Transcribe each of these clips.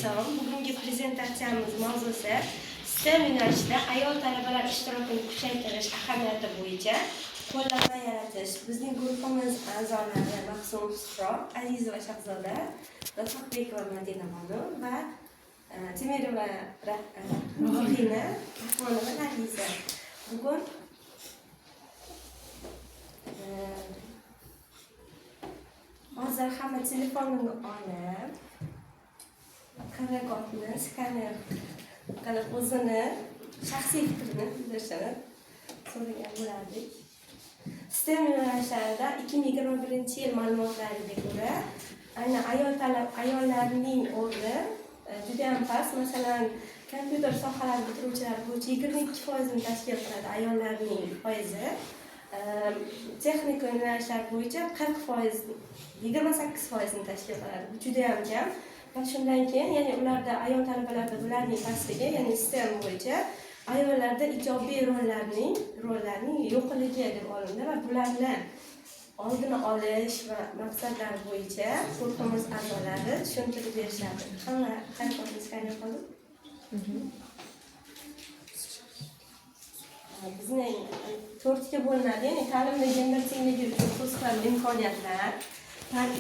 Assalom. Bugungi prezentatsiyamiz mavzusi STEM yo'nalishida ayol talabalar ishtirokini kuchaytirish ahamiyati bo'yicha qo'llanma yaratish. Bizning guruhimiz a'zolari Maqsum Suhrob, Azizova Shahzoda, Rasoqbekova Madina Bonu va Temirova Ruhina, Rahmonova Nargiza. Bugun hozir hamma telefonini olib, QR kodni skaner qilib o'zini shaxsiy fikrini bildirishini so'ragan bo'lardik. STEM yo'nalishlarida 2021-yil ma'lumotlariga ko'ra, aynan ayollarning o'rni juda ham past. Masalan, kompyuter sohalari bitiruvchilar bo'yicha 22%ni tashkil qiladi ayollarning foizi. Texnika yo'nalishlari bo'yicha 40%, 28%ni tashkil qiladi. Bu juda ham kam. Va shundan keyin, ya'ni ularda ayol talabalarda bularning pastligi, ya'ni STEM bo'yicha ayollarda ijobiy rollarning yo'qligi deb olindi va bularni oldini olish va maqsadlar bo'yicha guruhimiz a'zolari tushuntirib berishadi. Hamma QR kodni skaner qildi. Bizning to'rtga bo'linadi, ya'ni ta'limda gender tengligi uchun to'siqlar va imkoniyatlar,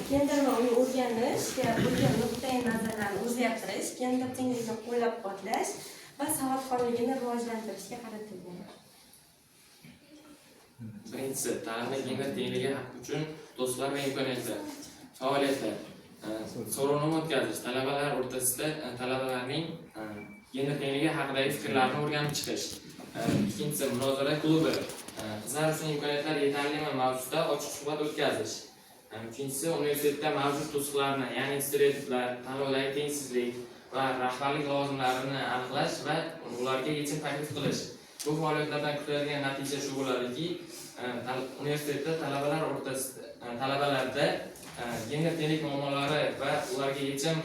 gender va uni o'rganishga bo'lgan nuqtai nazarlarni o'zgartirish, gender tengligini qo'llab-quvvatlash va savodxonligini rivojlantirishga qaratilgan. Birinchisi, ta'limda gender tengligi uchun to'siqlar va imkoniyatlar. Faoliyatlar. So'rovnoma o'tkazish, talabalar o'rtasida talabalarning gender tengligi haqidagi fikrlarini o'rganib chiqish. Ikkinchisi, munozara klubi. Qizlar uchun imkoniyatlar yetarlimi mavzusida ochiq suhbat o'tkazish. Uchinchisi, universitetda mavjud to'siqlarni, ya'ni stereotiplar, tanlovdagi tengsizlik va rahbarlik lavozimlarini aniqlash va ularga yechim taklif qilish. Bu faoliyatlardan kutiladigan natija shu bo'ladiki, universitetda talabalar o'rtasida talabalarda gender tenglik muammolari va ularga yechim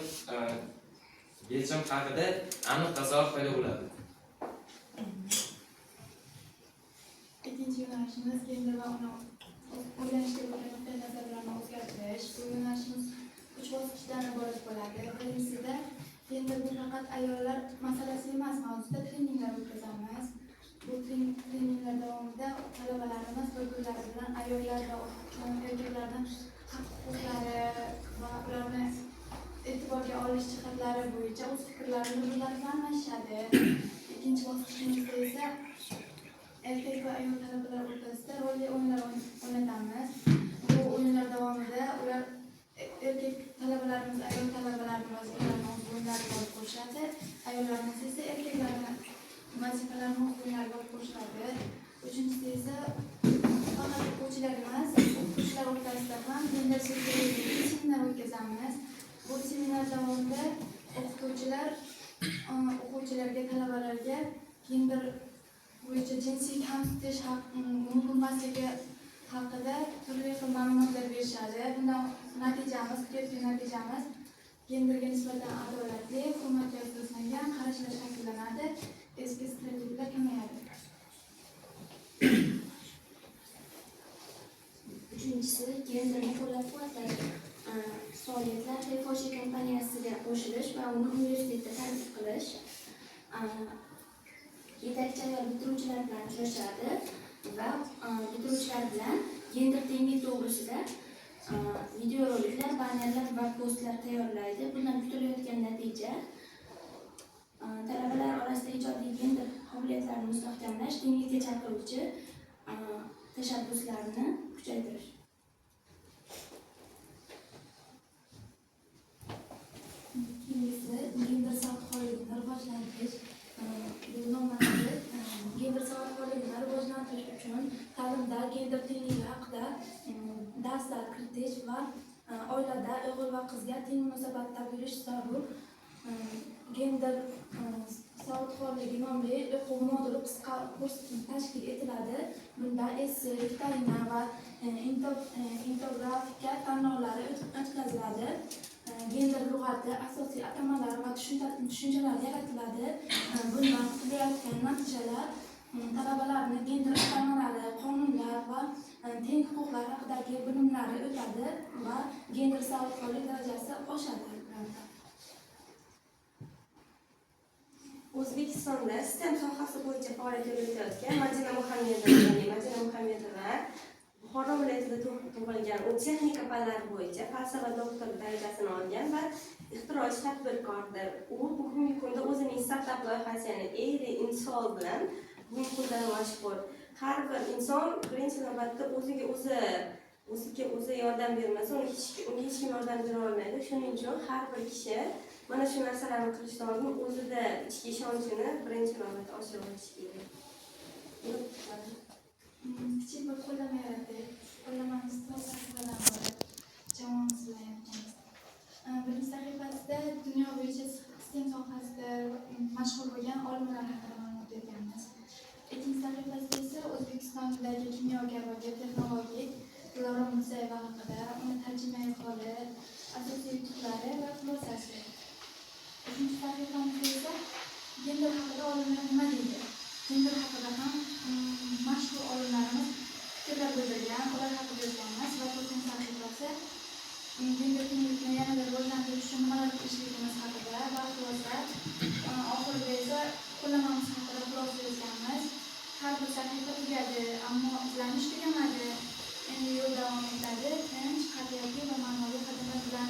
haqida aniq tasavvur paydo bo'ladi. Ikkinchi yo'nalishimiz gender va uni o'rganishga bo'lgan nuqtai nazarlarni o'zgartirish. Bu yo'nalishimiz uch bosqichdan iborat bo'ladi. Birinchisida gender bu faqat ayollar masalasi emas mavzusida treninglar o'tkazamiz. Bu treninglar davomida talabalarimiz bir-birlari bilan ayollar va erkaklarning haq-huquqlari va ularni e'tiborga olish jihatlari bo'yicha o'z fikrlarini bir-birlari bilan almashishadi. Ikkinchi bosqichimizda esa erkak va ayol talabalar o'rtasida rolli o'yinlar o'ynatamiz. Bu o'yinlar davomida ular erkak talabalarimiz ayol talabalarning vazifalarini o'z bo'yinlariga olib qo'shadi, ayollarimiz esa erkaklarning vazifalarini o'z bo'yinlariga olib qo'shadi. Uchinchisi esa faqat o'quvchilar emas, o'qituvchilar o'rtasida ham gender seminar o'tkazamiz. Bu seminar davomida o'qituvchilar o'quvchilarga, talabalarga gender bo'yicha jinsiy kamsitish mumkin emasligi haqida turli xil ma'lumotlar berishadi. Bundan natijamiz, kutayotgan natijamiz genderga nisbatan adolatli, hurmatga asoslangan qarashlar shakllanadi, eski stereotiplar kamayadi. Uchinchisi, genderni qo'llab-quvvatlash. Faoliyatlar HeForShe kompaniyasiga qo'shilish va uni universitetda targ'ib qilish. Yetakchi ayol bitiruvchilar bilan uchrashadi va bitiruvchilar bilan gender tenglik to'g'risida videoroliklar, bannerlar va postlar tayyorlaydi. Bundan kutilayotgan natija talabalar orasida ijodiy gender qobiliyatlarini mustahkamlash, tenglikka chaqiruvchi tashabbuslarni kuchaytirish. Keyingisi gender savodxonligini rivojlantirish. Bu nomlanadi. Gender savodxonligini rivojlantirish uchun ta'limda gender tengligi haqida darslar kiritish va oilada o'g'il va qizga teng munosabatda bo'lish zarur. Gender savodxonligi nomli o'quv moduli qisqa kurs tashkil etiladi. Bunda esse, viktorina va infografika tanlovlari o'tkaziladi. Gender lug'ati, asosiy atamalari va tushunchalari yaratiladi. Bundan kutilayotgan natijalar talabalarni gender atamalari, qonunlar va teng huquqlar haqidagi bilimlari o'tadi va gender savodxonlik darajasi oshadi. O'zbekistonda STEM sohasi bo'yicha faoliyat yuritayotgan Madina Muhammedova. Madina Muhammedova Buxoro viloyatida tug'ilgan. U texnika fanlari bo'yicha falsafa doktori darajasini olgan va ixtirochi tadbirkordir. U bugungi kunda o'zining startap loyihasi, ya'ni Airy Insol bilan bugungi kunda mashhur. Har bir inson birinchi navbatda o'ziga o'zi yordam bermasa, unga hech kim yordam bera olmaydi. Shuning uchun har bir kishi mana shu narsalarni qilishdan oldin o'zida ichki ishonchini birinchi navbatda oshirib olishi kerak. Kichik bir qo'llanma yaratdik. Qo'llanmamiz to'rt sahifadan iborat. Jamoamiz bilan yaratganmiz. Birinchi sahifasida dunyo bo'yicha STEM sohasida mashhur bo'lgan olimlar haqida ma'lumot berganmiz. Ikkinchi sahifasida esa O'zbekistondagi kimyogar va biotexnologik Dilora Mirzayeva haqida, uni tarjimai holi, asosiy yutuqlari va xulosasi. Uchinchi sahifamizda esa gender haqida olimlar nima deydi? Gender haqida ham mashhur olimlarimiz fikrlar bildirgan, ular haqida yozganmiz va to'rtinchi sahifasi gender tenglikni yanada rivojlantirish uchun nimalar qilishligimiz haqida va xulosa. Oxirida esa qo'llanmamiz haqida xulosa yozganmiz. Har bir sahifa tugadi, ammo izlanish tugamadi. Endi yo'l davom etadi, tinch, qat'iyatli va ma'noli qadamlar bilan.